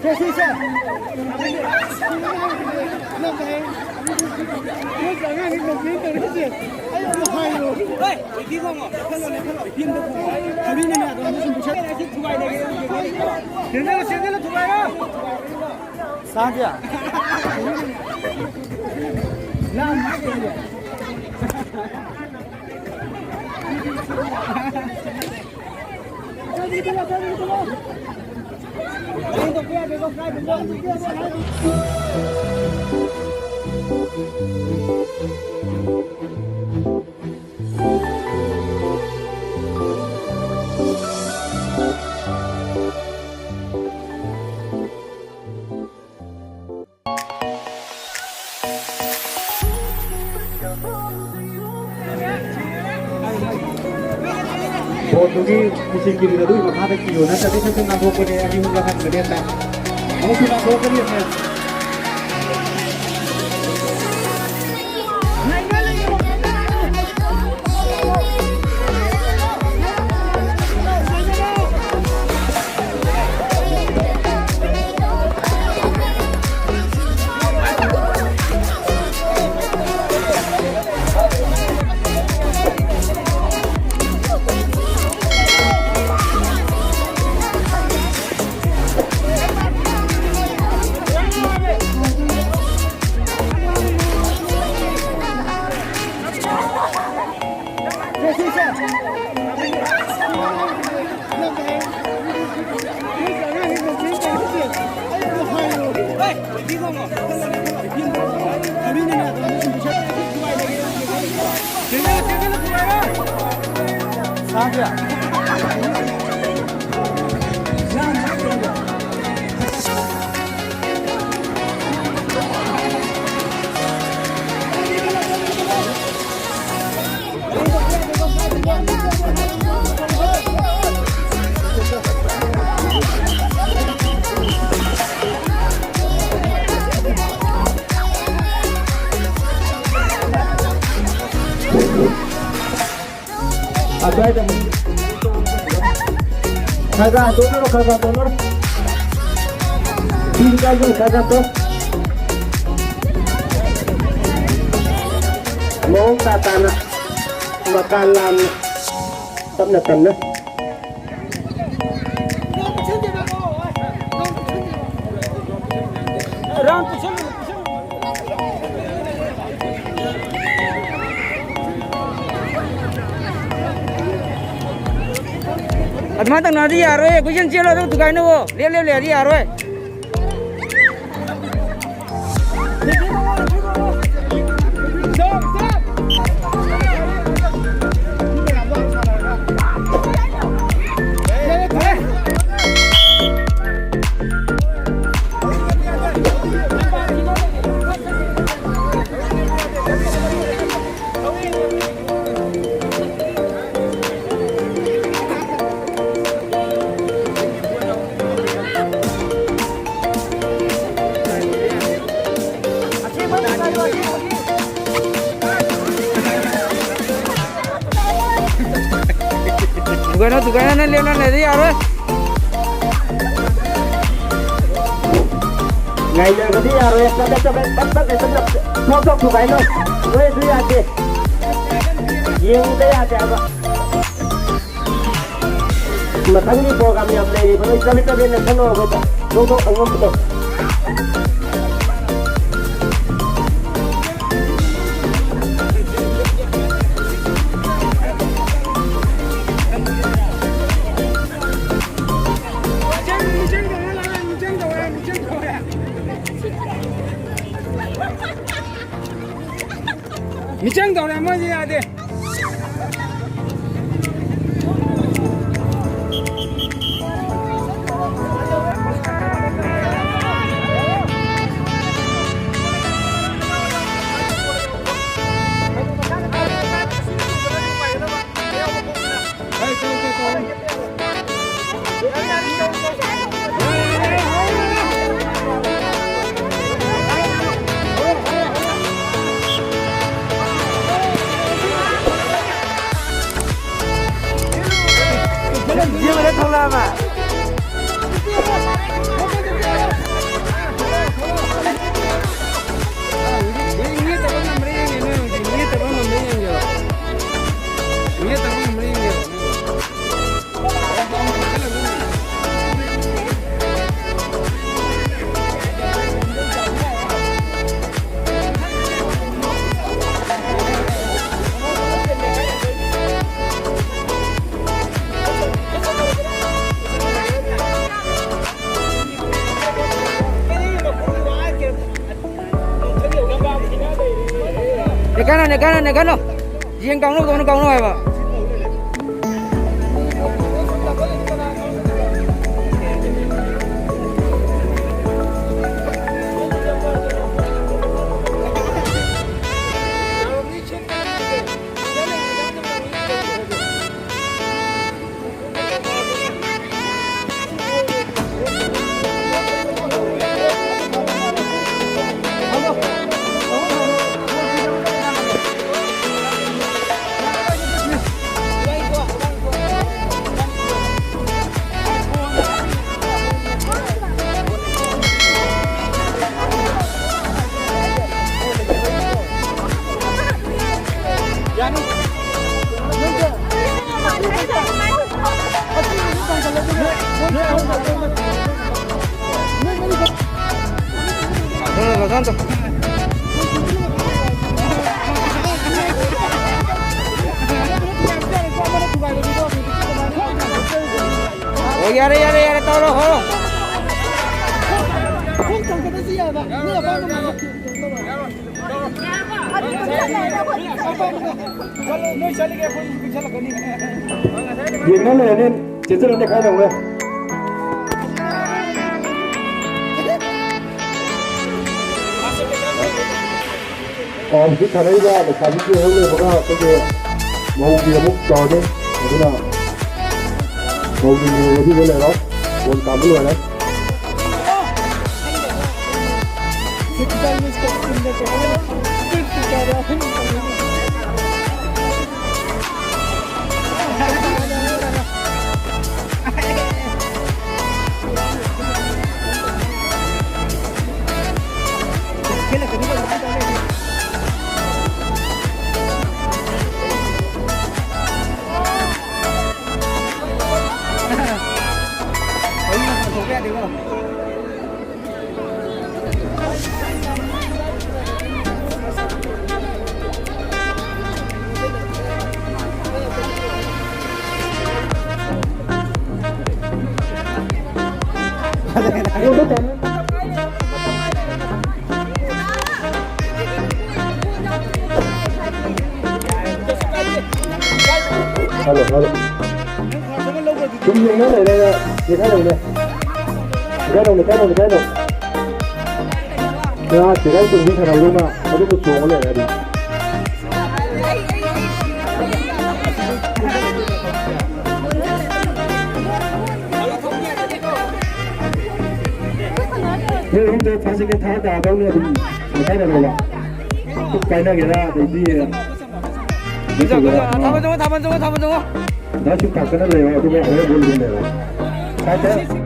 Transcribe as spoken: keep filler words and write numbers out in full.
ꯁꯦ, ꯁꯦ, ꯁꯦ꯫ ꯅꯣꯏꯒꯤ ꯑꯉꯥꯡꯁꯤ complain ꯇꯧꯔꯤꯁꯦ ꯑꯩ ꯑꯃꯨꯛ ꯍꯥꯏꯔꯣ꯫ ꯍꯣꯏ, ꯏꯄꯤ ꯈꯣꯡꯉꯣ꯫ ꯏꯄꯤ ꯑꯃꯗ ꯈꯣꯡꯉꯣ꯫ ꯏꯄꯤ ꯑꯃꯗ ꯈꯣꯡꯉꯣ꯫ ꯍꯧꯔꯤꯅꯅꯦ ꯑꯗꯣꯝꯗ ꯁꯨꯝ ꯄꯨꯁꯜ-, ꯁꯤ ꯊꯨꯒꯥꯏꯔꯒꯦ꯫ ꯆꯦꯟꯁꯤꯜꯂꯣ, ꯆꯦꯟꯁꯤꯜꯂꯣ, ꯊꯨꯒꯥꯏꯔꯣ꯫ ꯁꯥꯗꯤꯌꯥ꯫ ꯂꯥꯡ-, ꯕꯣꯜꯗꯨꯒꯤ ꯃꯦꯆꯤꯟꯒꯤꯗꯨꯗ ꯑꯗꯨꯒꯤ ꯃꯈꯥꯗ ꯀꯤꯌꯣ ꯅꯠꯇ꯭ꯔꯗꯤ ꯁꯠ ꯁꯠ ꯅꯥꯟꯊꯣꯛꯄꯅꯦ, ꯑꯅꯤ ꯑꯍꯨꯝꯂꯛ ꯍꯟꯕꯅꯦ ꯍꯦꯛꯇ꯫ ꯑꯃꯨꯛꯁꯨ ꯅꯥꯟꯊꯣꯛꯀꯅꯤ ꯍꯦꯛꯇ꯫ ꯑꯁ꯭ꯋꯥꯏꯗ ꯈꯔ ꯈꯔ ꯍꯟꯗꯣꯛꯅꯔꯣ, ꯈꯔ ꯈꯔ ꯍꯟꯗꯣꯛꯅꯔꯣ꯫ ꯐꯤ ꯀꯥꯏꯗꯅ ꯈꯔ ꯈꯔ ꯇꯣꯛ꯫ ꯃꯑꯣꯡ ꯇꯥ ꯇꯥꯅ, ꯃꯀꯥ ꯂꯥꯝꯅ, ꯇꯞꯅ ꯇꯞꯅ꯫ ꯑꯗꯨꯃꯥꯏꯅ ꯇꯧꯅꯔꯗꯤ ꯌꯥꯔꯣꯏ꯫ ꯀꯣꯏꯆꯦꯟ ꯆꯦꯜꯂꯣ, ꯑꯗꯨ ꯊꯨꯒꯥꯏꯅꯧꯑꯣ꯫ ꯂꯦꯞ ꯂꯦꯞ ꯂꯩꯔꯗꯤ ꯌꯥꯔꯣꯏ꯫ ꯊꯨꯒꯥꯏꯅꯧ, ꯊꯨꯒꯥꯏꯅꯧ, ꯅꯪ ꯂꯦꯞꯅ ꯂꯩꯔꯗꯤ ꯌꯥꯔꯣꯏ꯫ ꯉꯥꯏꯅꯕꯗꯤ ꯌꯥꯔꯣꯏ꯫ ꯆꯠꯂꯦ, ꯆꯠꯂꯦ, ꯄꯠ ꯄꯠ ꯂꯩꯁꯜꯂꯦ꯫ ꯊꯣꯛ, ꯊꯣꯛ ꯊꯨꯒꯥꯏꯅꯧ꯫ ꯅꯣꯏ ꯑꯗꯨ ꯌꯥꯗꯦ꯫ ꯌꯦꯡꯕꯗ ꯌꯥꯗꯦ ꯍꯥꯏꯕ꯫ ꯃꯊꯪꯒꯤ program ꯌꯥꯝ ꯂꯩꯔꯤꯕꯅꯤ꯫ ꯆꯕꯦꯠ ꯆꯕꯦꯠ ꯂꯦꯞꯁꯜꯂꯣ ꯑꯩꯈꯣꯏꯗ꯫ ꯊꯣꯛ ꯊꯣꯛ ꯑꯉꯝꯕꯗꯣ꯫ ꯃꯤꯆꯪ ꯇꯧꯔꯦ, ꯃꯣꯏꯁꯦ ꯌꯥꯗꯦ꯫ ꯌꯦꯡꯕꯗ ꯊꯣꯛꯂꯛꯑꯕ꯫ ꯅꯦꯀꯥꯅꯣ, ꯅꯦꯀꯥꯅꯣ, ꯅꯦꯀꯥꯅꯣ꯫ ꯌꯦꯟ ꯀꯥꯎꯅꯕꯗꯧꯅ ꯀꯥꯎꯅꯧ ꯍꯥꯏꯕ꯫ ꯑꯣ, ꯌꯥꯔꯦ, ꯌꯥꯔꯦ, ꯌꯥꯔꯦ, ꯇꯧꯔꯣ, ꯍꯧꯔꯣ꯫ ꯌꯦꯡꯅ ꯂꯩꯔꯅꯤ, ꯆꯦꯟꯁꯤꯜꯂ ꯅꯦꯈꯥꯏ ꯇꯧꯔꯦ꯫ ꯑꯣ, ꯍꯧꯖꯤꯛ ꯊꯥꯔꯛꯏꯕ ꯂꯩꯁꯥꯕꯤꯁꯤꯡ ꯍꯦꯛ ꯂꯣꯏꯕꯒ ꯑꯩꯈꯣꯏꯒꯤ ꯃꯧꯒꯤ ꯑꯃꯨꯛ ꯇꯧꯔꯅꯤ꯫ ꯑꯗꯨꯅ ꯃꯧꯁꯤꯡꯒꯤ ready ꯗ ꯂꯩꯔꯣ꯫ ꯕꯣꯜ ꯀꯥꯎꯕ ꯂꯣꯏꯔꯦ꯫ Hello, hello. ꯁꯨꯝ ꯌꯦꯡꯅ ꯂꯩꯔꯒ ꯌꯦꯡꯅ ꯂꯩꯔꯦ꯫ ꯀꯥꯏꯗꯧꯅꯦ, ꯀꯥꯏꯗꯧꯅꯦ, ꯀꯥꯏꯗꯧꯅꯦ? ꯉꯥ ꯆꯦꯒꯥꯏ ꯆꯣꯡꯕꯤ ꯁꯥꯟꯅꯕꯗꯧꯅ ꯑꯗꯨꯕꯨ ꯆꯣꯡꯉ ꯂꯩꯔꯦ ꯑꯗꯨꯝ꯫ ꯅꯣꯏ ꯑꯍꯨꯝꯗꯣ first second third ꯇꯥꯗꯧꯅꯦ ꯑꯗꯨꯝ ꯃꯈꯥꯏꯅ ꯂꯧꯕ꯫ ꯄꯥꯏꯅꯒꯦꯔꯥ ꯑꯗꯩꯗꯤ ꯊꯥꯕꯜ ꯆꯣꯡꯉꯣ, ꯊꯥꯕꯜ ꯆꯣꯡꯉꯣ, ꯊꯥꯕꯜ ꯆꯣꯡꯉꯣ꯫ ꯗꯥ ꯁꯨꯝ ꯄꯥꯈꯠꯅ ꯂꯩꯔꯣ, ꯑꯗꯨꯒ ꯍꯣꯔꯦꯟ ꯒꯣꯜ ꯑꯗꯨꯝ ꯂꯩꯔꯣ꯫ ꯁꯥꯏꯠꯇ